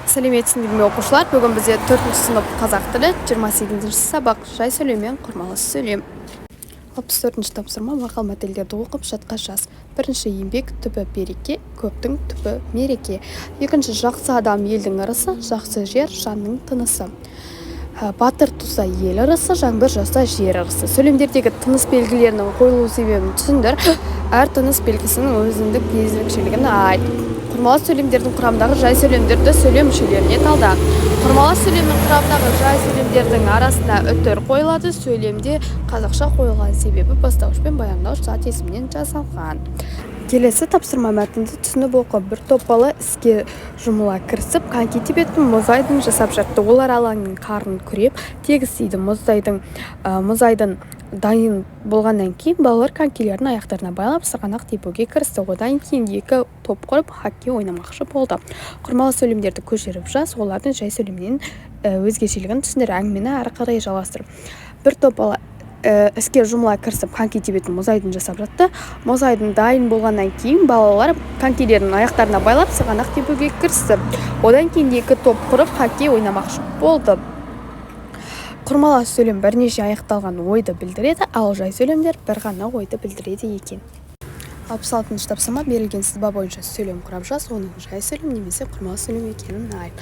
Сәлеметсіңдер ме, оқушылар! Бүгін бізде төртінші сынып, қазақ тілі, 28-сабақ, жай сөйлем мен құрмалас сөйлем. 64-тапсырма. Мақал мәтелдерді оқып, жатқа жаз. Бірінші: еңбек түбі береке, көптің түбі мереке. Екінші: жақсы адам елдің ырысы, жақсы жер жанның тынысы. Батыр туса, ел ырысы, жаңбыр жауса, жер ырысы. Сөйлемдердегі тыныс белгілерінің қойылу себебін түсіндір. Әр тыныс белгісінің өзіндік ерекшелігін айт. Құрмалас сөйлемдердің құрамындағы жай сөйлемдерді сөйлем мүшелеріне талда. Құрмалас сөйлемнің құрамындағы жай сөйлемдердің арасына үтір қойылады. Сөйлемде қазақша қойылған себебі бастауыш пен баяндауыш зат есімнен жасалған. Келесі тапсырма. Мәтінді түсініп оқы. Бір топ бала іске жұмыла кірісіп, коньки тебетін мұз айдын жасап жатты. Олар алаңның қарын күреп, тегістейді. Мұз айдын дайын болғаннан кейін балалар конькилерін аяқтарына байлап, сырғанақ тебуге кірісті. Одан кейін екі топ құрып, хоккей ойнамақшы болды. Құрмалас сөйлемдерді көшіріп жаз, олардың жай сөйлемнен өзгешелігін түсіндір. Әңгімені әрі қарай жалғастыр. Бір топ бала іске жұмыла кірісіп, коньки тебетін мұз айдын жасап жатты. Мұз айдын дайын болғаннан кейін балалар конькилерін аяқтарына байлап, сырғанақ тебуге кірісті. Одан кейін екі топ құрып, хоккей ойнамақшы болды. Құрмалас сөйлем бірнеше аяқталған ойды білдіреді, ал жай сөйлемдер бір ғана ойды білдіреді екен. 66-тапсырма. Берілген сызба бойынша сөйлем құрап жаз, оның жай сөйлем немесе құрмалас сөйлем екенін айт.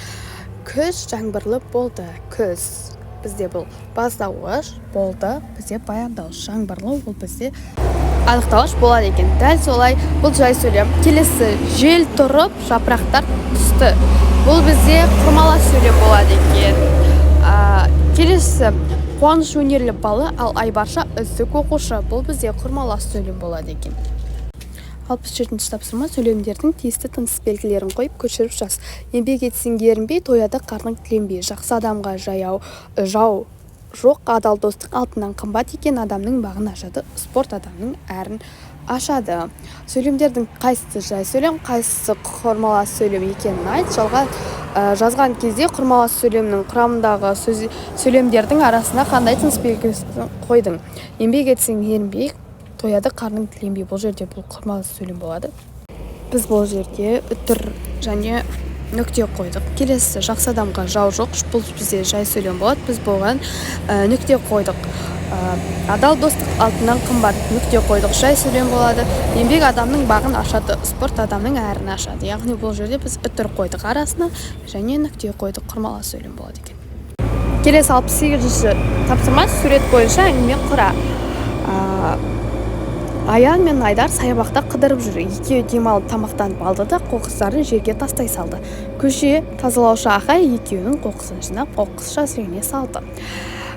Күз жаңбырлы болды. Күз бізде бұл бастауыш, болды бізде баяндауыш, жаңбырлы ол бізде анықтауыш болады екен. Дәл солай, бұл жай сөйлем. Келесі: жел тұрып, жапырақтар түсті. Бұл бізде құрмалас сөйлем болады екен. Келесі: Қуаныш өнерлі бала, ал Айбарша үздік оқушы. Бұл бізде құрмалас сөйлем болады екен. 67-тапсырма. Сөйлемдердің тиісті тыныс белгілерін қойып, көшіріп жаз. Еңбек етсең ерінбей, тояды қарның тіленбей. Жақсы адамға жаяу жау жоқ. Адал достық алтыннан қымбат екен. Адамның бағын ашады, спорт адамның әрін ашады. Сөйлемдердің қайсысы жай сөйлем, қайсысы құрмалас сөйлем екенін айт. Жалға жазған кезде құрмалас сөйлемнің құрамындағы сөз, сөйлемдердің арасына қандай тыныс белгісін қойдың? Еңбек етсең ерінбей, тояды қарның тіленбей. Бұл жерде бұл құрмалас сөйлем болады. Біз бұл жерде үтір және нүкте қойдық. Келесі: жақсы адамға жау жоқ. Бұл бізде жай сөйлем болады. Біз бұған нүкте қойдық. Адал достық алтыннан қымбат. Нүкте қойдық, жай сөйлем болады. Еңбек адамның бағын ашады, спорт адамның әрін ашады. Яғни бұл жерде біз үтір қойдық арасына және нүкте қойдық, құрмалас сөйлем болады екен. Келесі, 68-тапсырма. Сурет бойынша әңгіме құра. Аян мен Айдар саябақта қыдырып жүр. Екеуі демалып, тамақтанып алды да, қоқыстарын жерге тастай салды. Көше тазалаушы ағай екеуінің қоқысын жинап, қоқыс жәшігіне салды.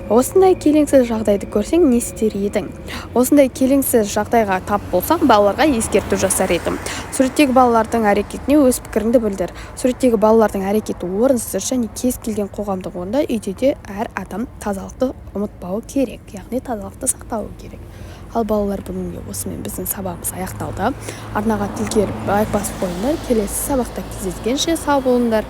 Осындай келеңсіз жағдайды көрсең, не істер едің? Осындай келеңсіз жағдайға тап болсам, балаларға ескерту жасар едім. Суреттегі балалардың әрекетіне өз пікіріңді білдір. Суреттегі балалардың әрекеті орынсыз және кез келген қоғамдық орында, үйде де әр адам тазалықты ұмытпауы керек, яғни тазалықты сақтауы керек. Ал, балалар, бүгінге осымен біздің сабағымыз аяқталды. Арнаға тіркеліп, лайк басып қойыңдар. Келесі сабақта кездескенше сау болыңдар!